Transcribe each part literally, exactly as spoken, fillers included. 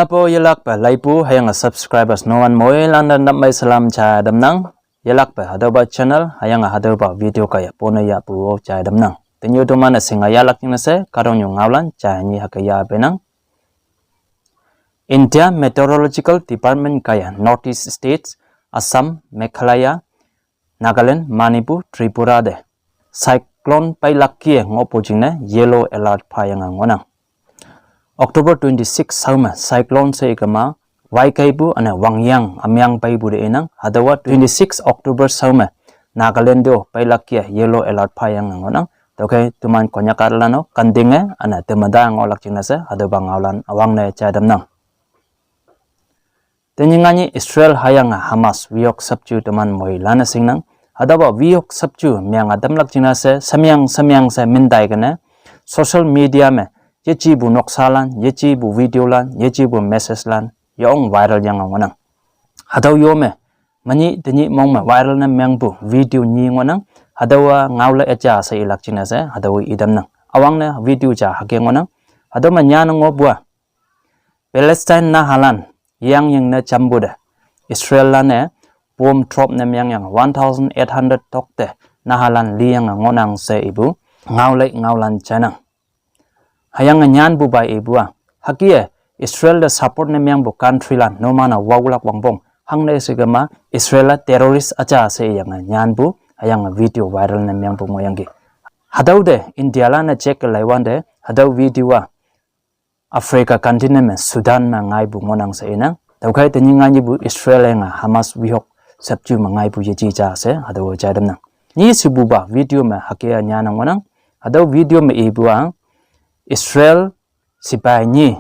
Apo yelakpe laipu hüyange subscribers numan moilan te nap mei salam jai tamnang. Yelakpe hatüopa channel hüyange hatüopa video kaiye pone yahpu-o jai tamnang. Tenyo toman-e shinge yahlak jingne she kahtoknyu ngaolan jai nyi hüke yah peinang. India Meteorological Department kaiye Northeast States, Assam, Meghalaya, Nagaland, Manipur, Tripura te cyclone peilak kih-e ngohpu jingne yellow alert phayange ngohnang. October twenty-six shao me cyclone she ikema waikeipu üne wangyang ümeng peipu te inang. Hatüowa twenty-six October shao me Nagaland te-o peilak kih-e yellow alert phayange ngohnang. Tüokhei toman Konyak kahtalan-o kantinge üne temata ngohlak jingne she hatüopa ngaolan üwangne jai tamnang. Tenyih nganyih Israel hüyange Hamas wihok shapju teman moilan-e shingnang. Hatüopa wihok shapju menge tamlak jingne she shemeang shemeang she mintai kene social media me yejepu noksalan, yejepu videolan, yejepu messagelan yong viral yange ngohnang. Hatüo yo me menyih tenyih mong me viral ne mengpu video nyi ngohnang. Hatüowa ngaole üja she ilak jingne she hatüo itamnang. Üwangne video ja hüke ngohnang. Hatüo me nyanne ngohpu-a Palestine nahalan yangying ne jampu te Israel lan-e bomb drop ne mengyange one thousand eight hundred tokte nahalan liyange ngohnang she ipu ngaolai ngaolan jainang. Hüyange nyanpu pei ipu-a hüke-e Israel te support ne mengpu countrylan numan-e waolak wangpong hangne shekema Israel-a terrorist üja she iyange nyanpu hüyange video viral ne mengpu ngohyangki. Hatüo te Indialan-e check laiwante hatüo video-a Africa continent me Sudan me ngaipu ngohnang she inang. Tüokhei tenyih nganyihpu Israel hüyange Hamas wihok shapju me ngaipu yeje ja she hatüo jai tamnang. Nyi shepupa video me hüke-a nyanne ngohnang. Hatüo video me ipu-a Israel sipai nyi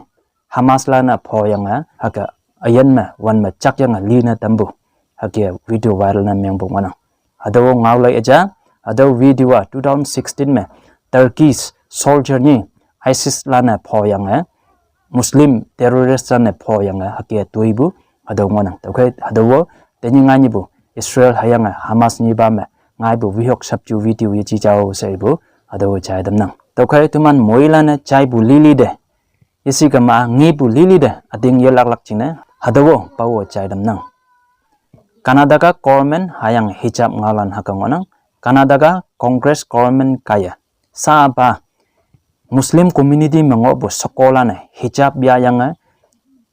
Hamaslan-e phoyange hüke üyin me wan me jakyange line tampu hüke video viral ne mengpu ngohnang. Hatüo ngaolai üja, hatüo video-a two thousand sixteen me Turkish soldier nyi ISISlan-e phoyange Muslim terroristlan-e phoyange hüke toipu hatüo ngohnang. Tüokhei hatüo-o tenyih nganyihpu Israel hüyange Hamas nyipa me ngaipu wihok shapju video yeje jao she ipu hatüo jai tamnang. Tüokhei toman moilan-e jaipu lili te yeshekema ngepu lili te üting yelaklak jingne hatüo-o pao jai tamnang. Karnataka government hüyange hijab ngaolan hüke ngohnang. Karnataka Congress government kaiye sapa Muslim community me ngohpu shekolan-e hijab yahyange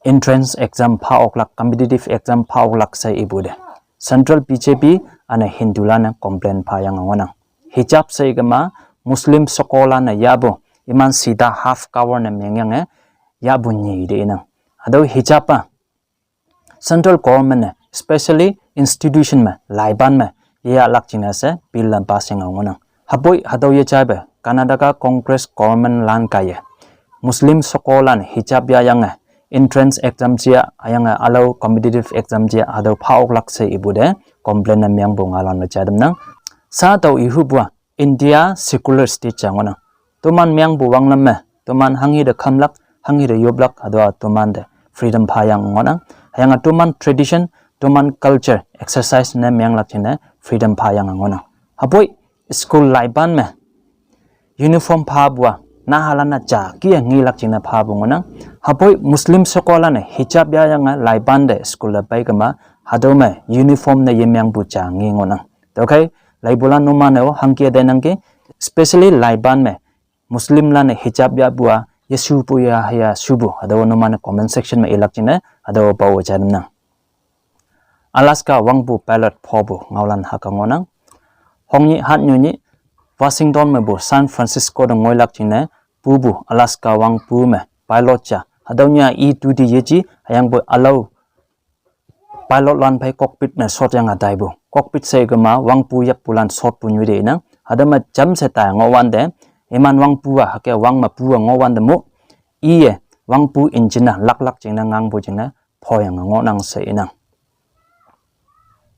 entrance exam pha oklak, competitive exam pha oklak she ipu te Central BJP üne Hindulan-e complain phayange ngohnang. Hijab she ikema Muslim shekolan-e yahpu iman sita half cover ne mengyange yahpu nyi te inang. Hatüo hijab-a central government-e specially institution me laipan me yeyahlak jingne she bill-a pass yange ngohnang. Hüpoi hatüo yejaipe Karnataka Congress government lan kaiye Muslim shekolan hijab yahyange entrance exam jia hüyange ülao competitive exam jia hatüo pha oklak she ipu te complain ne mengpu ngaolan-e jai tamnang. Sha tao ihupu-a India secular state ja ngohnang. Toman mengpu wanglam me toman hanghi te khamlak, hanghi te yoplak hatüo-a tomante freedom phayange ngohnang. Hüyange toman tradition, toman culture exercise ne menglak jingne freedom phayange ngohnang. Hüpoi school laipan me uniform phapu-a nahalan-a ja kih-e ngelak jingne phapu ngohnang. Hüpoi Muslim shekolan-e hijab yahyange laipan te school-e peikema hatüo me uniform ne yemengpu ja nge ngohnang. Tüokhei laipulan numan-e-o hangke teinangki, specially laipan me Muslimlan-e hijab yahpu-a yeshupu ya hüya shupu hatüo numan-e comment section me ilak jingne hatüo pao jai tamnang. Alaska wangpu pilot phopu ngaolan hüke ngohnang. Hongnyih hatnyunyih Washington mepu San Francisco te ngoilak jingne pupu Alaska wangpu me pilot ja hatüo nyih-a i duty yeje hüyangpoi ülao pilotlan phei cockpit me shotyange taipu. Cockpit she ikema wangpu yappulan shotpu nyu te inang. Hatüo me jamshe tai ngohwante iman wangpu-a hüke wang mepu-a ngohwante mo iye wangpu engine-a laklak jingne ngangpu jingne phoyange ngohnang she inang.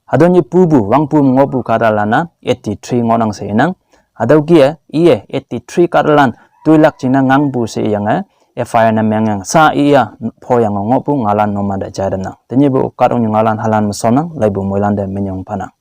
Hatüo nyih pupu wangpu me ngohpu kahtalan-a eighty-three ngohnang she inang. Hatüo kih-e iye eighty-three kahtalan toilak jingne ngangpu she iyange F I R ne mengyange sha iya phoyange ngohpu ngaolan numante jai tamnang. Tenyihpu kahtoknyu ngaolan halan me shonnang, laipu moilante minyong phanang.